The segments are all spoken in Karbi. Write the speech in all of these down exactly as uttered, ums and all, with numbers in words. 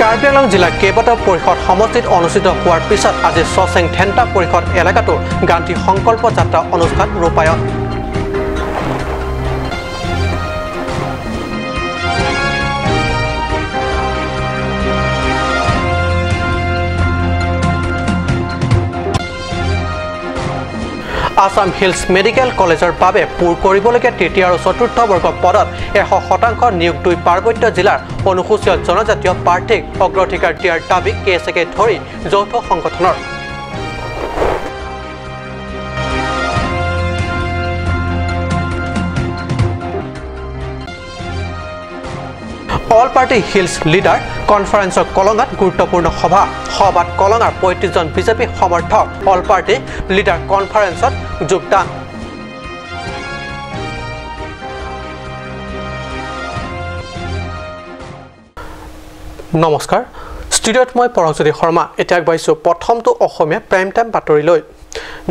কাৰ্বি আংলং জিলাৰ কেইবাটাও পৰিষদ সমষ্টিত অনুষ্ঠিত হোৱাৰ পিছত আজি ছচেং ধেণ্টা পৰিষদ এলেকাতো গান্ধী সংকল্প যাত্ৰা অনুষ্ঠান ৰূপায়ণ। আছাম হিলছ মেডিকেল কলেজৰ বাবে পূৰ কৰিবলগীয়া তৃতীয় আৰু চতুৰ্থ বৰ্গ পদত এশ শতাংশ নিয়োগ দুই পাৰ্বত্য জিলাৰ অনুসূচীয় জনজাতীয় প্ৰাৰ্থীক অগ্ৰাধিকাৰ দিয়াৰ দাবী কে এছ একে ধৰি যৌথ সংগঠনৰ। অল পাৰ্টি হিলছ লিডাৰ কনফাৰেন্সৰ কলঙাত গুৰুত্বপূৰ্ণ সভা। সভাত কলঙাৰ পঁয়ত্ৰিশজন বিজেপি সমৰ্থক অল পাৰ্টি লিডাৰ কনফাৰেন্সত যোগদান। নমস্কাৰ, ষ্টুডিঅ'ত মই পৰশজ্যোতি শৰ্মা। এতিয়া আগবাঢ়িছো প্ৰথমটো অসমীয়া প্ৰাইম টাইম বাতৰিলৈ।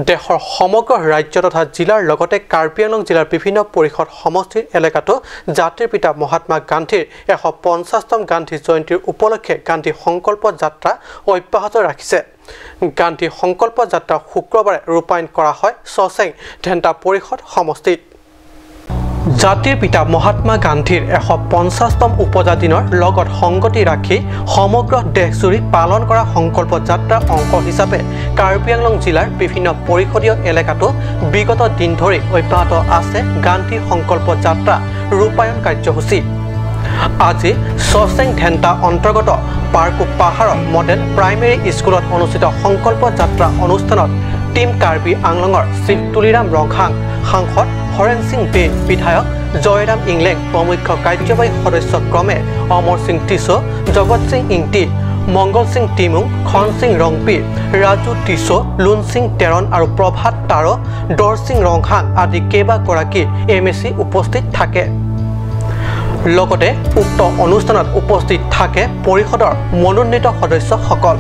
দেশৰ সমগ্ৰ ৰাজ্য তথা জিলাৰ লগতে কাৰ্বি আংলং জিলাৰ বিভিন্ন পৰিষদ সমষ্টিৰ এলেকাতো জাতিৰ পিতা মহাত্মা গান্ধীৰ এশ পঞ্চাশতম গান্ধী জয়ন্তীৰ উপলক্ষে গান্ধী সংকল্প যাত্ৰা অব্যাহত ৰাখিছে। গান্ধী সংকল্প যাত্ৰা শুক্ৰবাৰে ৰূপায়ণ কৰা হয় ছচেং ধেণ্টা পৰিষদ সমষ্টিত। জাতিৰ পিতা মহাত্মা গান্ধীৰ এশ পঞ্চাশতম উপজা দিনৰ লগত সংগতি ৰাখি সমগ্ৰ দেশজুৰি পালন কৰা সংকল্প যাত্ৰাৰ অংশ হিচাপে কাৰ্বি আংলং জিলাৰ বিভিন্ন পৰিষদীয় এলেকাতো বিগত দিন ধৰি অব্যাহত আছে গান্ধী সংকল্প যাত্ৰা ৰূপায়ণ কাৰ্যসূচী। আজি ছচেং ধেণ্টা অন্তৰ্গত পাৰ্কু পাহাৰৰ মডেল প্ৰাইমেৰী স্কুলত অনুষ্ঠিত সংকল্প যাত্ৰা অনুষ্ঠানত টিম কাৰ্বি আংলঙৰ চিফ তুলিৰাম ৰংহাং, সাংসদ হৰেণ সিং বে, বিধায়ক জয়ৰাম ইংলেং, প্ৰমুখ্য কাৰ্যবাহী সদস্য ক্ৰমে অমৰ সিং টিছো, জগত সিং ইংতি, মংগল সিং টিমুং, খন সিং ৰংপি, ৰাজু টিছো, লুন সিং তেৰণ আৰু প্ৰভাত তাৰো, দৰ সিং ৰংহাং আদি কেইবাগৰাকী এম এ চি উপস্থিত থাকে। লগতে উক্ত অনুষ্ঠানত উপস্থিত থাকে পৰিষদৰ মনোনীত সদস্যসকল।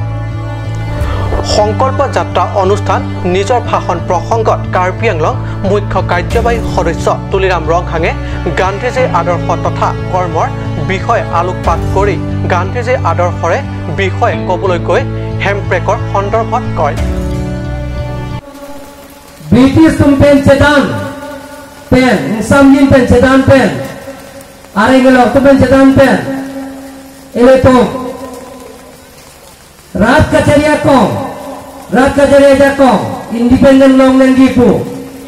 সংকল্প যাত্ৰা অনুষ্ঠান নিজৰ ভাষণ প্ৰসংগত কাৰ্বি আংলং মুখ্য কাৰ্যবাহী সদস্য তুলিৰাম ৰংহাঙে গান্ধীজীৰ আদৰ্শ তথা কৰ্মৰ বিষয়ে আলোকপাত কৰি গান্ধীজীৰ আদৰ্শৰে বিষয়ে ক'বলৈ গৈ হেম্প্ৰেকৰ সন্দৰ্ভত কয়। British atum pen chedan pen, ingsamjin pen chedan pen, areng kelok atum pen chedan pen, ilitum rat kachari akong, rat kachari ajakong, independent longnangji pu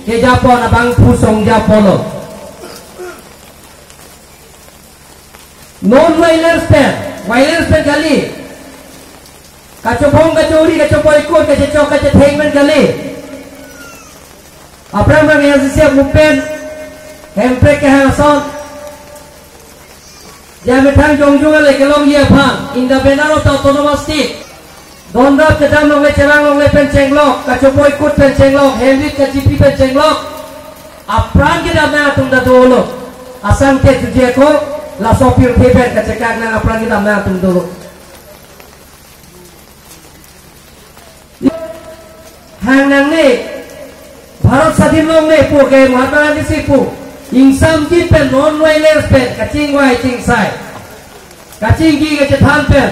kejapon abangphu songja apotlo. Non violence pen, violence pen kali. Kachobong, kachori, kachopoikot, kachechok, kachetheng pen kali. Aphrang abang A I C C F movement, Hemprek kehang ason, ja methang jongjong ale kelongji aphan, in the banner of the autonomous state. Donrap kedam longle, chelang longle pen chenglok, kachopoikot pen chenglok, hemrit kachipi pen chenglok. Apran kedam nang atum ta dolo. Asang te tuje ko, laso pirthe pen kachekak nang apran kedam nang atum dolo. Hang nangne, Bharat sadhin longle pu ke Mahatma Gandhi si pu. Ingsamjin pen non violence pen, kachingvai chingsai. Kachingki kachethan pen.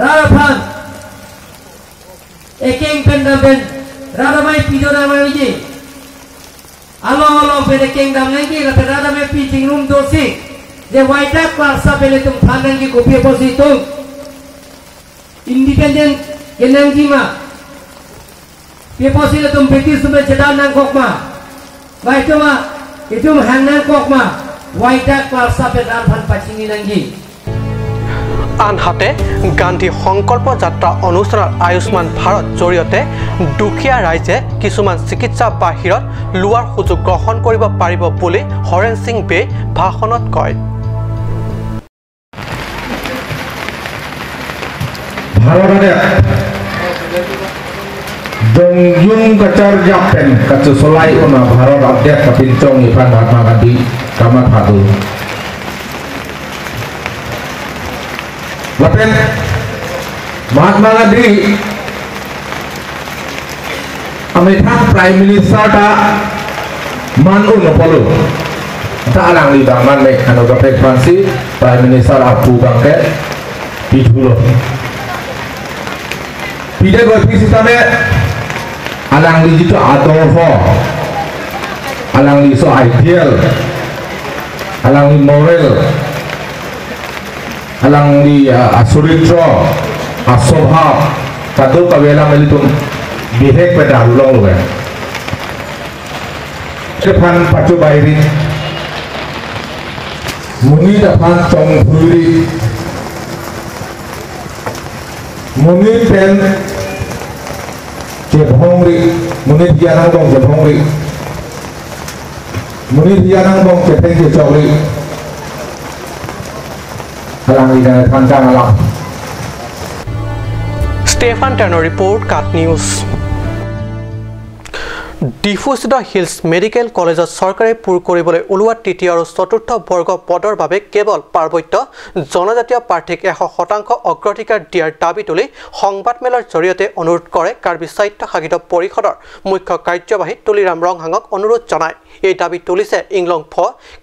Rat aphan. Ekeng pen dam pen. Rat amei pi do nangji. Along along pen ekeng dam nangji, lapen rat amei pi chingrum dosi. Je waidak klarsa pen itum than nangji kopi apotsi itum independent kenangji ma. Pi apotsi itum British atum pen chedan nangkok ma. Ba itum ma, itum hang nangkok ma. Waidak klarsa pen rat aphan pachini nangji. আনহাতে গান্ধী সংকল্প যাত্ৰা অনুষ্ঠানত আয়ুষ্মান ভাৰত জৰিয়তে দুখীয়া ৰাইজে কিছুমান চিকিৎসা বাহিৰত লোৱাৰ সুযোগ গ্ৰহণ কৰিব পাৰিব বুলি হৰেণ সিং বে ভাষণত কয়। Bharat adet jongjung kacharjap pen kachosolai un a Bharat adet kapinchong iphan Mahatma Gandhi kamatha do. Lapen Mahatma Gandhi amethang Prime Minister ta man un apotlo. Ta alangli bang man me, ano kaprek aphansi Prime Minister apu bang ke pithulo. Pide goi pisi tame alangli jitu adorho, alangli so ideal, alangli moral, alangli, ah, asoritro, aswabhav, kadokave alanglitum bihek pada longlo. Aphan pachobairi, monit aphan chongphuiri, monit pen chebhongri, monit hiya angbong chebhongri, monit hiya angbong chetheng chechokri. Alangli nangthan kang alam. Stephen Terno report, KAT News. ডিফুস্থিত hills medical কলেজত চৰকাৰে পূৰ কৰিবলৈ ওলোৱা তৃতীয় আৰু চতুৰ্থ বৰ্গ পদৰ বাবে কেৱল পাৰ্বত্য জনজাতীয় প্ৰাৰ্থীক এশ শতাংশ অগ্ৰাধিকাৰ দিয়াৰ দাবী তুলি সংবাদমেলৰ জৰিয়তে অনুৰোধ কৰে কাৰ্বি স্বায়ত্তশাসিত পৰিষদৰ মুখ্য কাৰ্যবাহী তুলিৰাম ৰংহাঙক। অনুৰোধ জনাই এই দাবী তুলিছে ইংলং ফ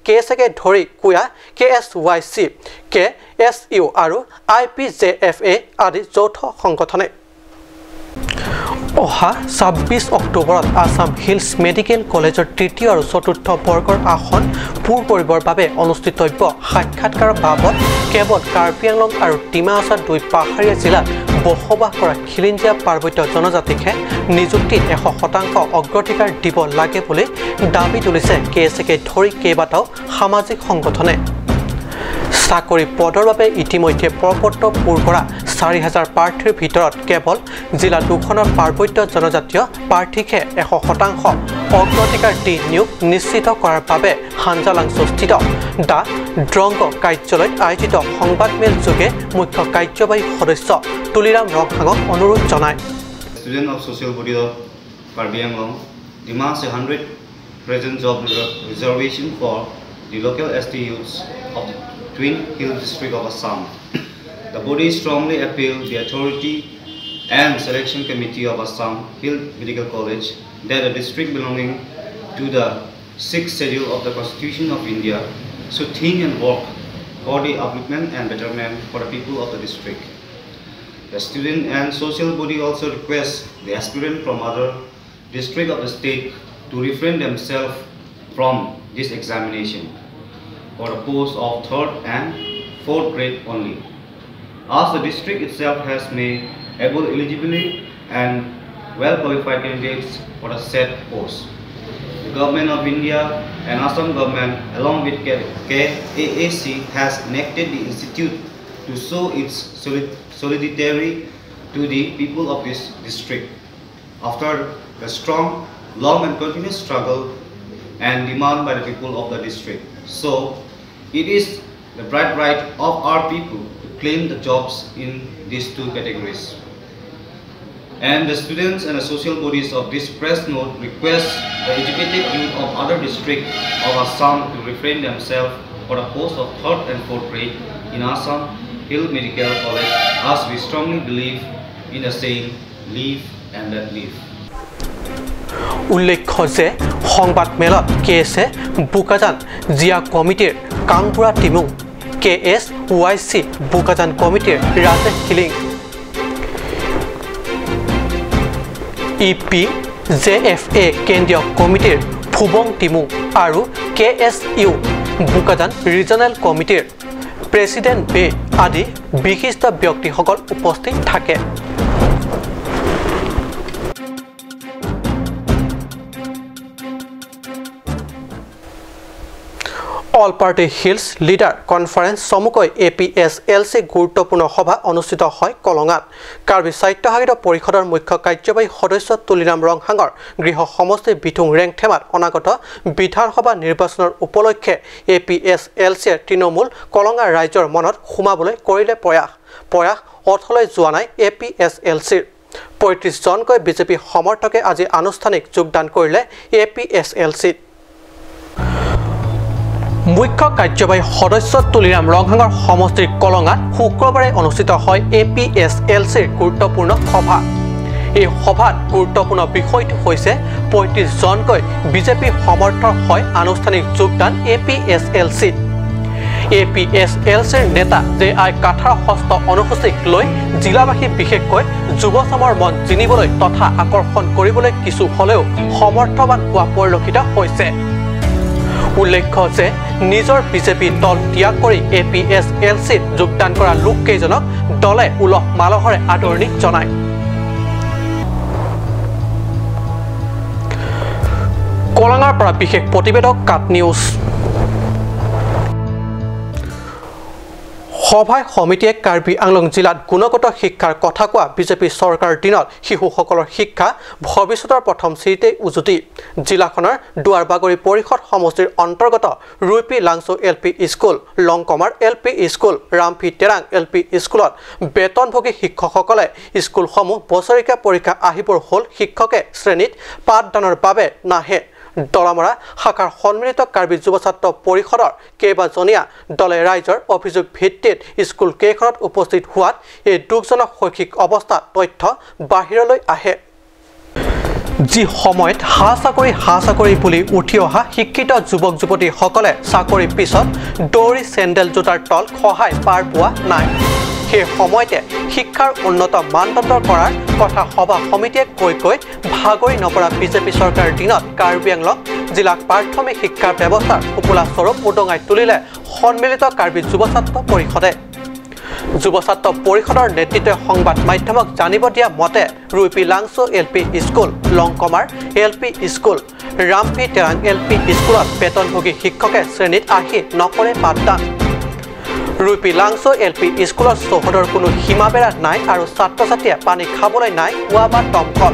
কে এছ একে ধৰি কুয়া কে এছ ৱাই চি, কে এছ ইউ আৰু আই পি জে এফ এ আদি যৌথ সংগঠনে। অহা ছাব্বিছ অক্টোবৰত আছাম হিলছ মেডিকেল কলেজৰ তৃতীয় আৰু চতুৰ্থ বৰ্গৰ আসন পূৰ কৰিবৰ বাবে অনুষ্ঠিতব্য সাক্ষাৎকাৰৰ বাবদ কেৱল কাৰ্বি আংলং আৰু ডিমা হাছাও দুই পাহাৰীয়া জিলাত বসবাস কৰা খিলঞ্জীয়া পাৰ্বত্য জনজাতিকহে নিযুক্তিত এশ শতাংশ অগ্ৰাধিকাৰ দিব লাগে বুলি দাবী তুলিছে কে এছ একে ধৰি কেইবাটাও সামাজিক সংগঠনে। চাকৰি পদৰ বাবে ইতিমধ্যে প্ৰপত্ৰ পূৰ কৰা চাৰি হাজাৰ প্ৰাৰ্থীৰ ভিতৰত কেৱল জিলা দুখনৰ পাৰ্বত্য জনজাতীয় প্ৰাৰ্থীকহে এশ শতাংশ অগ্ৰাধিকাৰ দি নিয়োগ নিশ্চিত কৰাৰ বাবে হাঞ্জালাংচোস্থিত দা ড্ৰংগ কাৰ্যালয়ত আয়োজিত সংবাদমেল যোগে মুখ্য কাৰ্যবাহী সদস্য তুলিৰাম ৰংহাঙক অনুৰোধ জনায়। Student of Social Body of Karbi Anglong demands a hundred percent job reser- reservation for the local S T youths of the Twin Hill District of Assam. The body strongly appeal the authority and selection committee of Assam Hill Medical College that a district belonging to the Sixth Schedule of the Constitution of India should think and work for the upliftment and betterment for the people of the district. The student and social body also request the aspirant from other district of the state to refrain themselves from this examination for the post of third and fourth grade only, as the district itself has made able, eligible and well qualified candidates for the said post. The Government of India and Assam Government, along with K- K A A C, has enacted the institute to show its solid- solidarity to the people of this district after the strong, long and continuous struggle and demand by the people of the district. So, it is the bright right of our people to claim the jobs in these two categories. And the students and the social bodies of this press note request the educated youth of other district of Assam to refrain themselves for the post of third and fourth grade in Assam Hill Medical College, as we strongly believe in the saying, "Live and let live." উল্লেখ্য যে সংবাদমেলত কে এছ এ বোকাজান জিয়া কমিটিৰ কাংবুঢ়া টিমুং, কে S Y C Bokajan কমিটিৰ Rajesh killing, E P J F এ কেন্দ্ৰীয় কমিটিৰ ফুবং টিমুং আৰু কে এছ ইউ বোকাজান ৰিজনেল কমিটিৰ প্ৰেচিডেণ্ট বে আদি বিশিষ্ট ব্যক্তিসকল উপস্থিত থাকে। All party hills leader conference চমুকৈ এ পি এছ এল চি গুৰুত্বপূৰ্ণ সভা অনুষ্ঠিত হয় কলঙাত। কাৰ্বি স্বায়ত্তশাসিত পৰিষদৰ মুখ্য কাৰ্যবাহী সদস্য তুলিৰাম ৰংহাঙৰ গৃহ সমষ্টি বিথুং ৰেংথেমাত অনাগত বিধানসভা নিৰ্বাচনৰ উপলক্ষে এ পি এছ এল চিৰ তৃণমূল কলঙা ৰাইজৰ মনত সোমাবলৈ কৰিলে প্ৰয়াস। প্ৰয়াস অথলৈ যোৱা নাই এ পি এছ এল চিৰ। পঁয়ত্ৰিশ জনকৈ বিজেপি সমৰ্থকে আজি আনুষ্ঠানিক যোগদান কৰিলে এ পি এছ এল চিত। মুখ্য কাৰ্যবাহী সদস্য তুলিৰাম ৰংহাঙৰ সমষ্টিৰ কলঙাত শুক্ৰবাৰে অনুষ্ঠিত হয় এ পি এছ এল চিৰ গুৰুত্বপূৰ্ণ সভা। এই সভাত গুৰুত্বপূৰ্ণ বিষয়টো হৈছে পঁয়ত্ৰিশ জনকৈ বিজেপি সমৰ্থক হৈ আনুষ্ঠানিক যোগদান এ পি এছ এল চিত। এ পি এছ এল চিৰ নেতা জে আই কাথাৰ হস্ত অনুসূচীক লৈ জিলাবাসী, বিশেষকৈ যুৱ চামৰ মন জিনিবলৈ তথা আকৰ্ষণ কৰিবলৈ কিছু হ'লেও সমৰ্থবান হোৱা পৰিলক্ষিত হৈছে। উল্লেখ্য যে নিজৰ বি জে পি দল ত্যাগ কৰি এ পি এছ এল চিত যোগদান কৰা লোককেইজনক দলে উলহ মালহেৰে আদৰণি জনায়। কলাঙৰ পৰা বিশেষ প্ৰতিবেদক কাট নিউজ। সভাই সমিতিয়ে কাৰ্বি আংলং জিলাত গুণগত শিক্ষাৰ কথা কোৱা বি জে পি চৰকাৰৰ দিনত শিশুসকলৰ শিক্ষা ভৱিষ্যতৰ প্ৰথম চিৰিতেই উজুতি। জিলাখনৰ দুৱাৰবাগৰি পৰিষদ সমষ্টিৰ অন্তৰ্গত ৰূপী লাংচু এল পি স্কুল, লংকমাৰ এল পি স্কুল, ৰামফি তেৰাং এল পি স্কুলত বেতনভোগী শিক্ষকসকলে স্কুলসমূহ বছৰেকীয়া পৰীক্ষা আহিবৰ হ'ল শিক্ষকে শ্ৰেণীত পাঠদানৰ বাবে নাহে। দলামৰা শাখাৰ সন্মিলিত কাৰ্বি যুৱ ছাত্ৰ পৰিষদৰ কেইবাজনীয়া দলে ৰাইজৰ অভিযোগ ভিত্তিত স্কুল কেইখনত উপস্থিত হোৱাত এই দুখজনক শৈক্ষিক অৱস্থাৰ তথ্য বাহিৰলৈ আহে। যি সময়ত হা চাকৰি, হা চাকৰি বুলি উঠি অহা শিক্ষিত যুৱক যুৱতীসকলে চাকৰি পিছত দৌৰি চেণ্ডেল জোতাৰ তল খহাই পাৰ পোৱা নাই, সেই সময়তে শিক্ষাৰ উন্নত মানদণ্ড কৰাৰ কথা সভা সমিতিয়ে কৈ কৈ ভাগৰি নপৰা বি জে পি চৰকাৰৰ দিনত কাৰ্বি আংলং জিলাক প্ৰাথমিক শিক্ষা ব্যৱস্থাৰ ফোপোলা স্বৰূপ উদঙাই তুলিলে সন্মিলিত কাৰ্বি যুৱ ছাত্ৰ পৰিষদে। যুৱ ছাত্ৰ পৰিষদৰ নেতৃত্বই সংবাদ মাধ্যমক জানিব দিয়া মতে, ৰূপী লাংচু এল পি স্কুল, লংকমাৰ এল পি স্কুল, ৰামফি তেৰাং এল পি স্কুলত বেতনভোগী শিক্ষকে শ্ৰেণীত আহি নকৰে পাঠদান। ৰূপী লাংচু এল পি স্কুলত চৌহদৰ কোনো সীমাবেৰা নাই আৰু ছাত্ৰ ছাত্ৰীয়ে পানী খাবলৈ নাই কুঁৱা বা দমকল।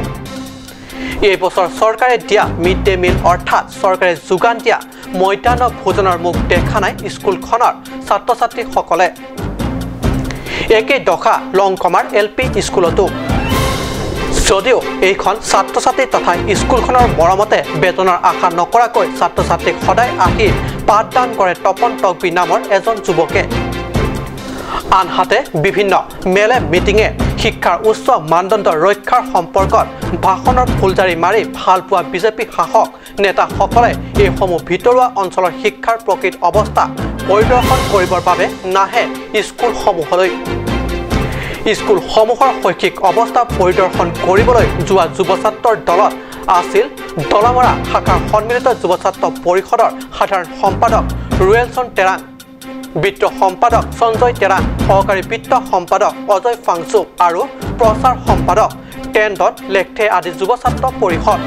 এই বছৰ চৰকাৰে দিয়া মিড ডে মিল অৰ্থাৎ চৰকাৰে যোগান দিয়া মধ্যাহ্ন ভোজনৰ মুখ দেখা নাই স্কুলখনৰ ছাত্ৰ ছাত্ৰীসকলে। একেই দশা লংকমাৰ এল পি স্কুলতো। যদিও এইখন ছাত্ৰ ছাত্ৰী তথা স্কুলখনৰ মৰমতে বেতনৰ আশা নকৰাকৈ ছাত্ৰ ছাত্ৰীক সদায় আহি পাঠদান কৰে তপন তকবি নামৰ এজন যুৱকে। আনহাতে বিভিন্ন মেলে মিটিঙে শিক্ষাৰ উচ্চ মানদণ্ড ৰক্ষাৰ সম্পৰ্কত ভাষণৰ ফুলজাৰি মাৰি ভালপোৱা বি জে পি শাসক নেতাসকলে এইসমূহ ভিতৰুৱা অঞ্চলৰ শিক্ষাৰ প্ৰকৃত অৱস্থা পৰিদৰ্শন কৰিবৰ বাবে নাহে স্কুলসমূহলৈ। স্কুলসমূহৰ শৈক্ষিক অৱস্থা পৰিদৰ্শন কৰিবলৈ যোৱা যুৱ ছাত্ৰৰ দলত আছিল দলামৰা শাখাৰ সন্মিলিত যুৱ ছাত্ৰ পৰিষদৰ সাধাৰণ সম্পাদক ৰুৱেলছন তেৰাং, বিত্ত সম্পাদক সঞ্জয় তেৰাং, সহকাৰী বিত্ত সম্পাদক অজয় ফাংচু আৰু প্ৰচাৰ সম্পাদক টেণ্ডন লেকথে আদি যুৱ ছাত্ৰ পৰিষদ।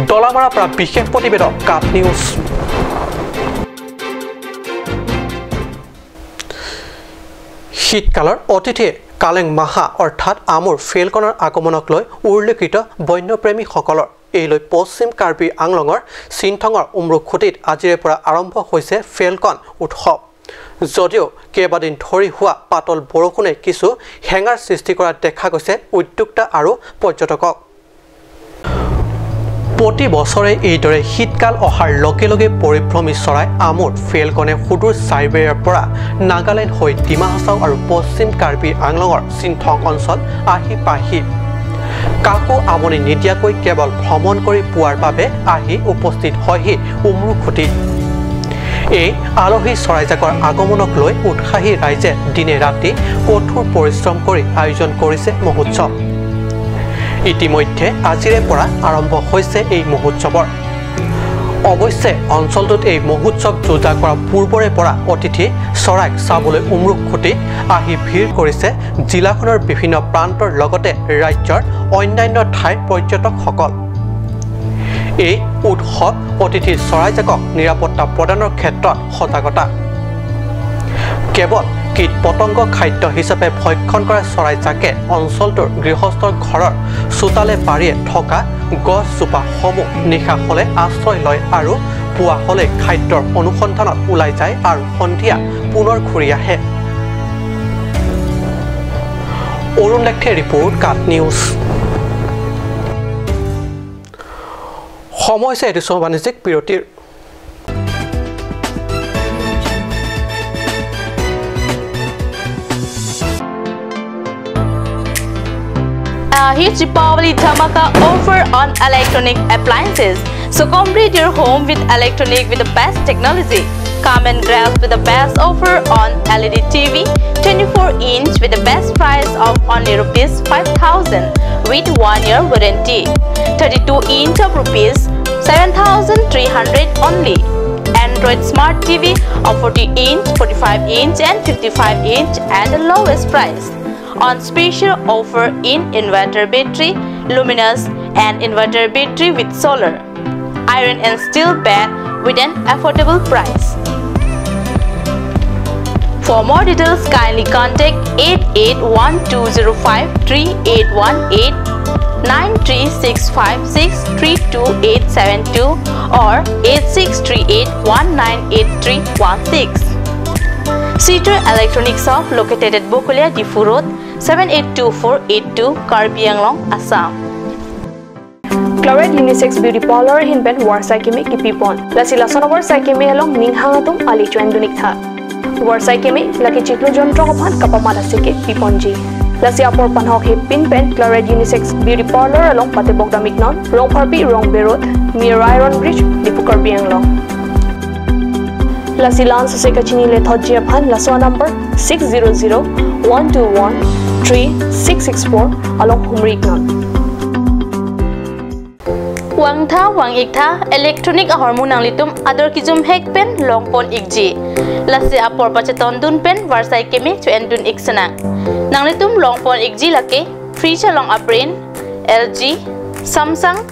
দলামৰাৰ পৰা বিশেষ প্ৰতিবেদক কাট নিউজ। শীতকালৰ অতিথি কালেং মাহা অৰ্থাৎ আমুৰ ফেলকনৰ আগমনক লৈ উল্লেখিত বন্যপ্ৰেমীসকলৰ। এই লৈ পশ্চিম কাৰ্বি আংলঙৰ চিনথঙৰ উমৰুখুটিত আজিৰে পৰা আৰম্ভ হৈছে ফেলকন উৎসৱ। যদিও কেইবাদিন ধৰি হোৱা পাতল বৰষুণে কিছু হেঙাৰ সৃষ্টি কৰা দেখা গৈছে উদ্যোক্তা আৰু পৰ্যটকক। প্ৰতি বছৰে এইদৰে শীতকাল অহাৰ লগে লগে পৰিভ্ৰমী চৰাই আমুৰ ফেলকনে সুদূৰ চাইবেৰিয়াৰ পৰা নাগালেণ্ড হৈ ডিমা হাছাও আৰু পশ্চিম কাৰ্বি আংলঙৰ চিনথং অঞ্চল আহি পায়হি। কাকো আমনি নিদিয়াকৈ কেৱল ভ্ৰমণ কৰি পোৱাৰ বাবে আহি উপস্থিত হয়হি উমৰুখুটিত। এই আলহী চৰাইজাকৰ আগমনক লৈ উৎসাহী ৰাইজে দিনে ৰাতি কঠোৰ পৰিশ্ৰম কৰি আয়োজন কৰিছে মহোৎসৱ। ইতিমধ্যে আজিৰে পৰা আৰম্ভ হৈছে এই মহোৎসৱৰ। অৱশ্যে অঞ্চলটোত এই মহোৎসৱ যোজা কৰাৰ পূৰ্বৰে পৰা অতিথি চৰাইক চাবলৈ উমৰুখুটিত আহি ভিৰ কৰিছে জিলাখনৰ বিভিন্ন প্ৰান্তৰ লগতে ৰাজ্যৰ অন্যান্য ঠাইৰ পৰ্যটকসকল। এই উৎসৱ অতিথি চৰাইজাকক নিৰাপত্তা প্ৰদানৰ ক্ষেত্ৰত সজাগতা। কেৱল কীট পতংগ খাদ্য হিচাপে ভক্ষণ কৰা চৰাইজাকে অঞ্চলটোৰ গৃহস্থৰ ঘৰৰ চোতালে বাৰীয়ে থকা গছজোপাসমূহ নিশা হ'লে আশ্ৰয় লয় আৰু পুৱা হ'লে খাদ্যৰ অনুসন্ধানত ওলাই যায় আৰু সন্ধিয়া পুনৰ ঘূৰি আহে। অৰুণ লেকথে ৰিপৰ্ট, কাট নিউজ। সময় হৈছে এটি বাণিজ্যিক বিৰতিৰ। A huge Deepavali dhamaka offer on electronic appliances. So complete your home with electronic with the best technology. Come and grab with the best offer on L E D T V, twenty-four inch with the best price of only rupees five thousand with one year warranty. Thirty-two inch of rupees seven thousand three hundred only. Android Smart T V of forty inch, forty-five inch and fifty-five inch at the lowest price. On special offer in inverter battery, luminous and inverter battery with solar. Iron and steel bed with an affordable price. For more details, kindly contact eight eight one two zero five three eight one eight, nine three six five six three two eight seven two or eight six three eight one nine eight three one six. Situr Electronic Shop located at Bokolia, Diphu Road, seven eight two four eight two, Karbi Anglong, Assam. Claret Unisex Beauty Parlour ahin pen varsai keme kipipon. Lasi lason avarsai keme along ning hang atum ale cho-en dun-ik tha. Varsai keme lake chiklo jon throk aphan kapamat asai ke piponji. Lasi apor panhok hepin pen Claret Unisex Beauty Parlour along patebok dam-iknon, Rongpharpi Rongbe Road, near Iron Bridge, Diphu, Karbi Anglong. Lasi la-an sose kachini lethotji aphan laso number six zero zero one two one three six six four along humri-iknon. Vangtha vang-iktha electronic ahormu nanglitum ador kejum hek pen longpon-ikji. Lasi apor pachetondun pen varsai keme cho-endun-ik sinang. Nanglitum longpon-ikji lake fridge along a-brand L G, Samsung,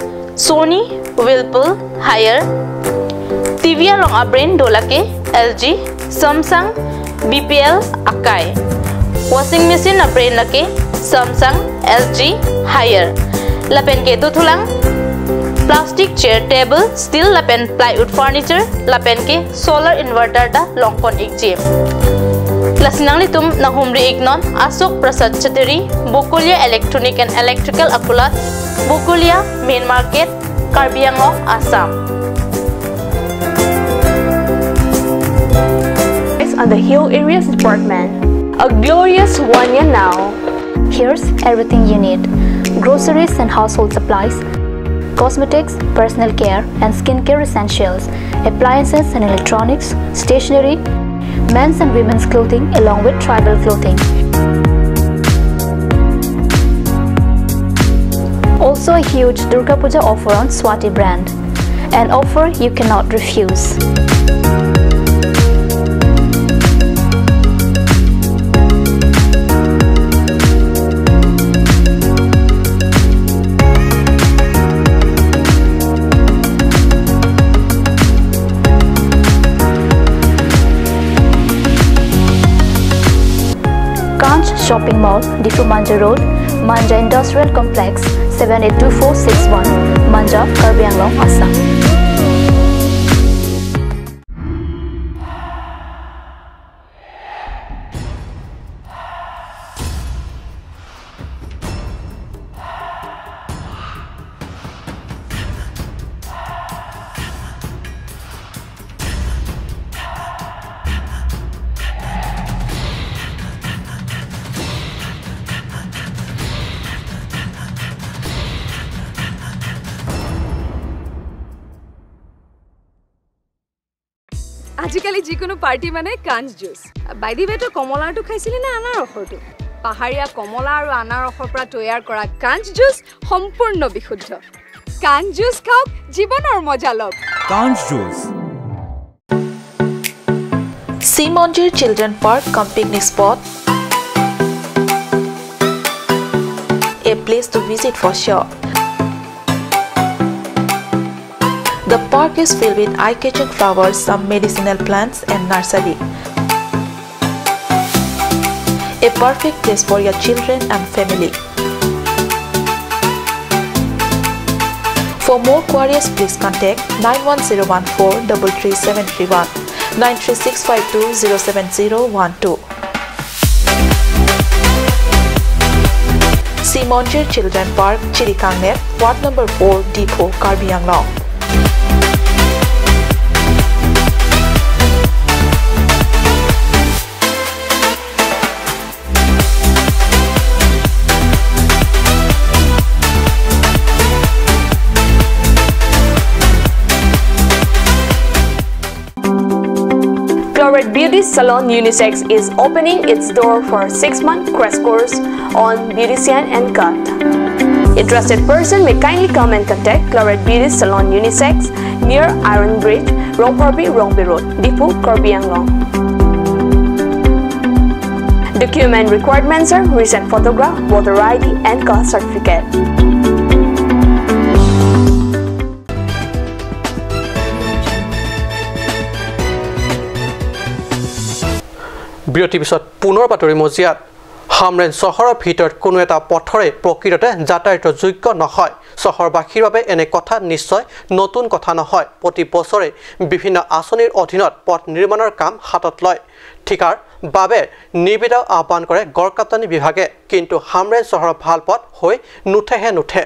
Sony, Whirlpool, Haier. T V along a-brand do lake L G, Samsung, B P L, Akai. Washing machine a-brand lake Samsung, L G, Haier. Lapen ke dothulang plastic chair, table, steel lapen plywood furniture, lapen ke solar inverter ta longpon-ikji. Lasi nanglitum nanghumri-iknon Ashok Prasad Chattery, Bokolia Electronic and Electrical Akulat, Bokolia Main Market, Karbi Anglong, Assam. It's on the Hill Areas Department. A glorious one year now. Here's everything you need: groceries and household supplies, cosmetics, personal care and skincare essentials, appliances and electronics, stationery, men's and women's clothing along with tribal clothing. Also a huge Durga Puja offer on Swati brand. An offer you cannot refuse. Kanch Shopping Mall, Diphu Manja Road, Manja Industrial Complex, seven eight two four six one, Manja, Karbi Anglong, Assam. আজিকালি যিকোনো পাৰ্টি মানে কাঞ্চ juice. By the ৱে, তই কমলাৰটো খাইছিলি নে আনাৰসৰটো? পাহাৰীয়া কমলা আৰু আনাৰসৰ পৰা তৈয়াৰ কৰা কাঞ্চ জুচ সম্পূৰ্ণ বিশুদ্ধ। কাঞ্চ জুচ খাওক, জীৱনৰ মজা লওক। Kanch Juice. Sea Monjir Children Park cum picnic spot, a place to visit for sure. The park is filled with eye-catching flowers, some medicinal plants and nursery. A perfect place for your children and family. For more queries, please contact nine one zero one four double three seven three one, nine three six five two zero seven zero one two. Sea Monjir Children Park, Chirikangnep, Ward number four, Diphu, Karbi Anglong. Beauty Salon Unisex is opening its door for six-month crash course on beautician and cut. Interested person may kindly come and contact Claret Beauty Salon Unisex near Iron Bridge, Rongphorbi, Rongbe Road, Diphu, Karbi Anglong. Document requirements are recent photograph, voter I D, and caste certificate. বিৰতিৰ পিছত পুনৰ বাতৰি মজিয়াত। হামৰেণ চহৰৰ ভিতৰত কোনো এটা পথৰে প্ৰকৃততে যাতায়াতৰ যোগ্য নহয়। চহৰবাসীৰ বাবে এনে কথা নিশ্চয় নতুন কথা নহয়। প্ৰতি বছৰে বিভিন্ন আঁচনিৰ অধীনত পথ নিৰ্মাণৰ কাম হাতত লয়। ঠিকাৰ বাবে নিবেদন আহ্বান কৰে গড়কাপ্তানি বিভাগে, কিন্তু হামৰেণ চহৰৰ ভাল পথ হৈ নুঠেহে নুঠে।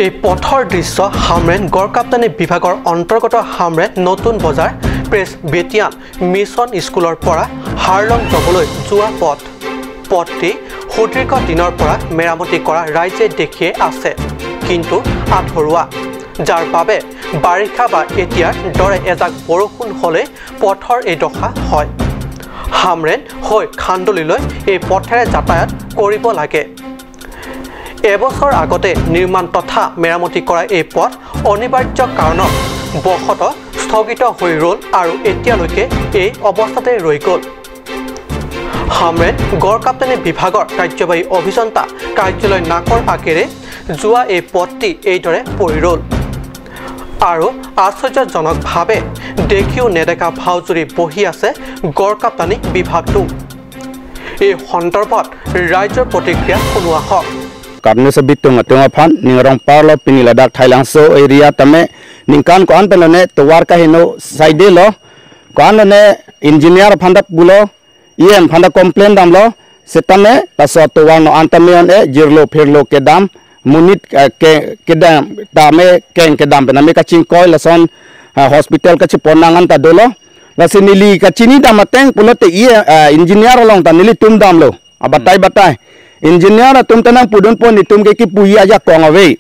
এই পথৰ দৃশ্য হামৰেণ গড়কাপ্তানি বিভাগৰ অন্তৰ্গত হামৰেণ নতুন বজাৰ, প্ৰেছ বেটিয়ান, মিছন স্কুলৰ পৰা হাৰলং যাবলৈ যোৱা পথ। পথটি সুদীৰ্ঘ দিনৰ পৰা মেৰামতি কৰা ৰাইজে দেখিয়ে আছে, কিন্তু আধৰুৱা, যাৰ বাবে বাৰিষা বা এতিয়াৰ দৰে এজাক বৰষুণ হ'লে পথৰ এই দশা হয়। হামৰেণ হৈ খান্দলিলৈ এই পথেৰে যাতায়াত কৰিব লাগে। এবছৰ আগতে নিৰ্মাণ তথা মেৰামতি কৰা এই পথ অনিবাৰ্য কাৰণত বশতঃ স্থগিত হৈ ৰ'ল আৰু এতিয়ালৈকে এই অৱস্থাতে ৰৈ গ'ল। হামৰেণ গড়কাপ্তানি বিভাগৰ কাৰ্যবাহী অভিযন্তা কাৰ্যালয় নাকৰ আগেৰে যোৱা এই পথটি এইদৰে পৰি ৰ'ল। আৰু আশ্চৰ্যজনকভাৱে দেখিও নেদেখা ভাওজুৰি বহি আছে গড়কাপ্তানি বিভাগটো। এই সন্দৰ্ভত ৰাইজৰ প্ৰতিক্ৰিয়া শুনোৱা হওক। Karne sebitung atung aphan ning rong parlo pini ladak Thailangso area tame ningkan ko-an pen lone tovar kaheno side lo, ko-an lone engineer aphan ta pulo, E M aphan ta complain damlo, setame laso tovar no an tame on e jirlo phirlo kedam, monit, eh, ke kedam tame keng kedam pename kachingkoi lason, ah, hospital kachepon nang an ta dolo. Lasi neli kachini dam ateng pulote E M, eh, engineer along ta nelitum damlo. Abatai batai. Engineer atum ta nangpudunpo, netum ke kipuji ajakong ave.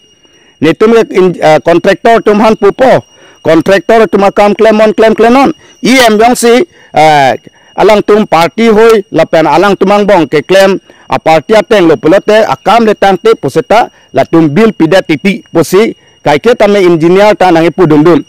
Netum ke in-, eh, contractor atum aphan pupo. Contractor atum akam klemnon, klem klemnon. E M jongsi, eh, alangtum party hoi lapen alangtum angbong keklem a-party ateng lo pulote akam le tangte puseta latum bill pidet titi pusi kaike tame engineer ta nangkipudundun.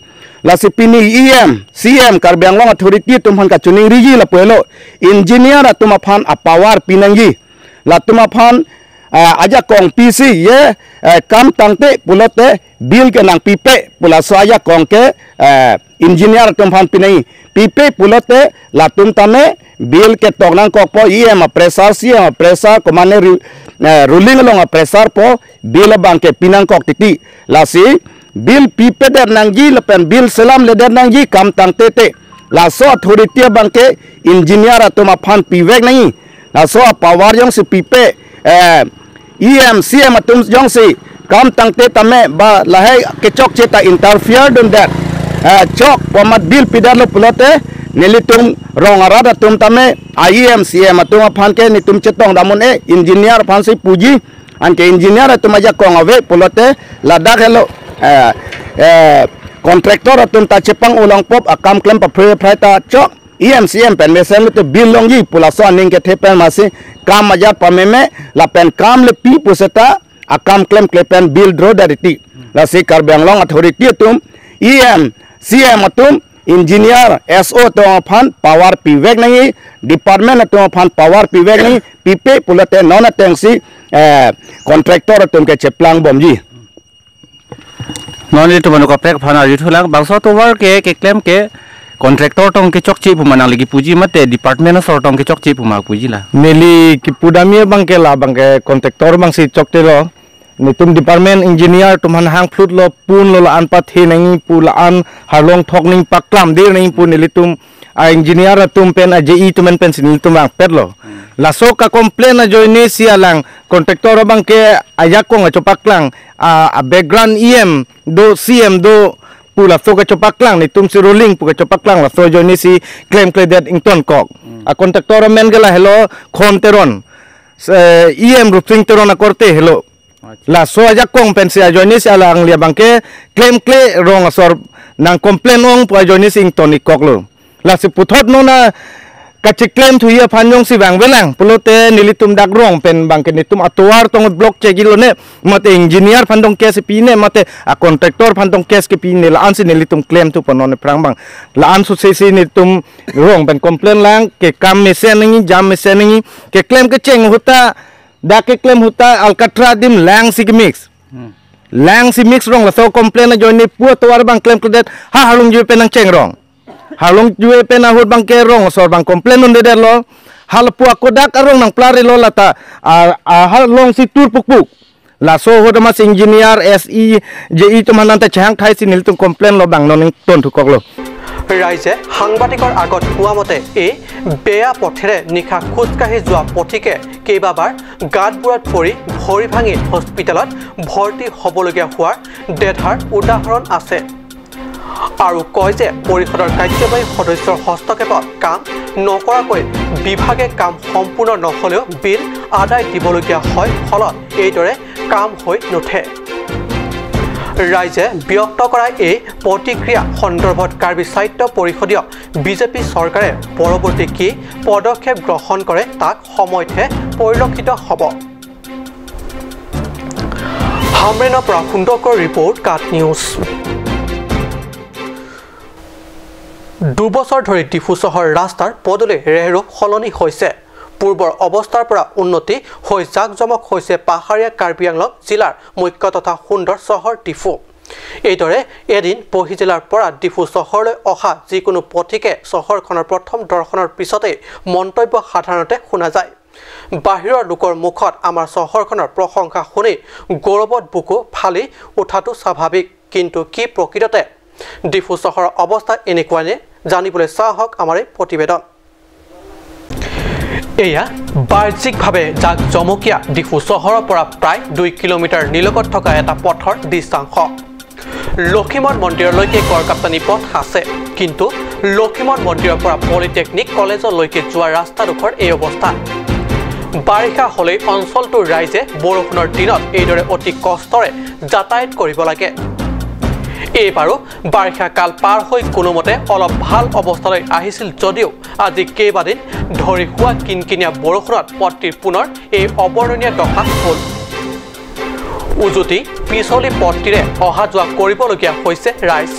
Lasi pini E M, C M, Karbi Anglong Authority atum aphan kachiningriji lapu helo, engineer atum aphan a-power pinangji. Latum aphan, eh, ajakong pisi ye, eh, kam tangte pulote bill ke nangpipe pu laso ajakong ke, eh, engineer atum aphan pinangji. Pipe pulote latum tame bill ketok nangkokpo, E M a-pressure, C M a-pressure, komane ru-, eh, ruling along a-pressure po bill abang ke pinangkok titi. Lasi bill pipedet nangji lapen bill selamledet nangji kam tangtete. Laso authority abang ke engineer atum aphan pivek nangji. Laso a-power jongsi pipe, eh, E M, C M atum jongsi kam tangte tame ba lahai kechokche ta interfere dundet, eh, chok pu amat bill pidetlo pulote nelitum rong arat atum tame a-E M, C M atum aphan ke netum chetong dam un-e, engineer aphansi puji, anke engineer atum ajakong ave pulote ladak helo, eh, eh, contractor atum ta chepang-o longpo, akam klem paphre phrai ta chok, E M, C M pen mesen lote bill longji pu laso aning kethe pen masi kam ajat pameme lapen kam le pi puseta akam klemkle pen bill draw det titi. Lasi Karbi Anglong Authority atum, E M, C M atum, engineer, S O atum aphan power pivek nangji, department atum aphan power pivek nangji, pipe pulote non atengsi, eh, contractor atum ke cheplang bomji. Non ilitum anu kaprek aphan arjuthulang, bangso tovar ke keklem ke contractor tong kechokche pu ma nangli kipuji mate department asor tong kechokche pu ma puji la? Neli kipu damji abang ke labang ke contractor abangsi choktelo. Netum department engineer atum aphan hang phlut lo, pun lo, la-an pathe nangji pu, la-an harlong thok nangji, paklamde nangji pu nelitum a-engineer atum pen, a-J E atum pen pensi nelitum vangpetlo. Laso ka-complain ajoinesi alang contractor abang ke ajakong kachepaklang, a, a-background E M do, C M do pu laso kachepaklang, netumsi ruling pu kachepaklang, laso ajoinesi klemkledet ingtonkok. A-contractor amen ke lahelo Khon Teron, se-, E M Rupsing Teron akorte helo. Laso ajakong pensi ajoinesi alangli abang ke klemkle rong asor nang complain ong pu ajoine si ington-ik koklo. Lasi puthot non a kacheklem thuji aphan jongsi vangvelang pulote nelitum dak rong pen abangke netum atovar tong block chekji lone, mate engineer aphan tong case pine, mate a contractor aphan tong case kepine, la-ansi nelitum klemthu pon non aphrang abang. La-an sose si netum rong pen complain lang, kekam mesen nangji, jam mesen nangji, keklem kecheng ahut ta, dak keklem ahut ta alkatra adim langsi kemix. Langsi mix rong, laso complain ajoine pu atovar abang klemkledet, ha Harlongjui pen nangcheng rong. Harlongjui pen ahut abangke rong asor abang complain un-edetlo. Hala pu ako dak arong nangplarilo lata, a, a, Harlong si tur pukpuk. Laso ahut amat engineer, S E, J E atum aphan nangta chehang thai si nelitum complain lo abang non ingtonthu koklo. ৰাইজে সাংবাদিকৰ আগত কোৱা মতে এই বেয়া পথেৰে নিশা খোজকাঢ়ি যোৱা পথিকে কেইবাবাৰ গাঁতবোৰত পৰি ভৰি ভাঙি হস্পিটেলত ভৰ্তি হ'বলগীয়া হোৱাৰ দেধাৰ উদাহৰণ আছে। আৰু কয় যে পৰিষদৰ কাৰ্যবাহী সদস্যৰ হস্তক্ষেপত কাম নকৰাকৈ বিভাগে কাম সম্পূৰ্ণ নহ'লেও বিল আদায় দিবলগীয়া হয়, ফলত এইদৰে কাম হৈ নুঠে। ৰাইজে ব্যক্ত কৰা এই প্ৰতিক্ৰিয়া সন্দৰ্ভত কাৰ্বি স্বায়ত্ত পৰিষদীয় বিজেপি চৰকাৰে পৰৱৰ্তী কি পদক্ষেপ গ্ৰহণ কৰে, তাক সময়তহে পৰিলক্ষিত হ'ব। হামৰেনৰ পৰা সুন্দৰকৰ ৰিপৰ্ট, কাট নিউজ। দুবছৰ ধৰি ডিফু চহৰ ৰাস্তাৰ পদূলি ৰেহৰূপ সলনি হৈছে। পূৰ্বৰ অৱস্থাৰ পৰা উন্নতি হৈ জাকজমক হৈছে পাহাৰীয়া কাৰ্বি আংলং জিলাৰ মুখ্য তথা সুন্দৰ চহৰ ডিফু। এইদৰে এদিন বহিঃজিলাৰ পৰা ডিফু চহৰলৈ অহা যিকোনো পথিকে চহৰখনৰ প্ৰথম দৰ্শনৰ পিছতেই মন্তব্য সাধাৰণতে শুনা যায়। বাহিৰৰ লোকৰ মুখত আমাৰ চহৰখনৰ প্ৰশংসা শুনি গৌৰৱত বুকু ফালি উঠাটো স্বাভাৱিক, কিন্তু কি প্ৰকৃততে ডিফু চহৰৰ অৱস্থা এনেকুৱাইনে? জানিবলৈ চাওক আমাৰ এই প্ৰতিবেদন। এয়া বাহ্যিকভাৱে জাকজমকীয়া ডিফু চহৰৰ পৰা প্ৰায় দুই কিলোমিটাৰ নিলগত থকা এটা পথৰ দৃশ্যাংশ। লক্ষীমঠ মন্দিৰলৈকে গড়কাপ্তানি পথ আছে, কিন্তু লক্ষীমঠ মন্দিৰৰ পৰা পলিটেকনিক কলেজলৈকে যোৱা ৰাস্তাডোখৰ এই অৱস্থা। বাৰিষা হ'লেই অঞ্চলটোৰ ৰাইজে বৰষুণৰ দিনত এইদৰে অতি কষ্টৰে যাতায়াত কৰিব লাগে। এইবাৰো বাৰিষা কাল পাৰ হৈ কোনোমতে অলপ ভাল অৱস্থালৈ আহিছিল যদিও আজি কেইবাদিন ধৰি হোৱা কিনকিনীয়া বৰষুণত পথটিৰ পুনৰ এই অবৰ্ণনীয় দশা হ'ল। উজুতি পিছলি পথটিৰে অহা যোৱা কৰিবলগীয়া হৈছে ৰাইজ।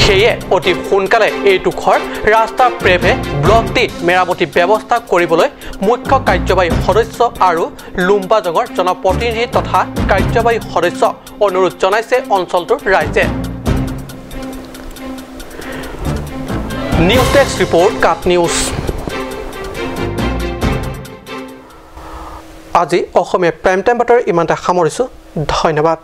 সেয়ে অতি সোনকালে এইডোখৰ ৰাস্তা পেভে ব্লক দি মেৰামতি ব্যৱস্থা কৰিবলৈ মুখ্য কাৰ্যবাহী সদস্য আৰু লুম্বাজঙৰ জনপ্ৰতিনিধি তথা কাৰ্যবাহী সদস্য অনুৰোধ জনাইছে অঞ্চলটোৰ ৰাইজে। নিউজ ডেস্ক ৰিপৰ্ট, কাট নিউজ। আজি অসমীয়া প্ৰাইম টাইম বাতৰি ইমানতে সামৰিছো। ধন্যবাদ।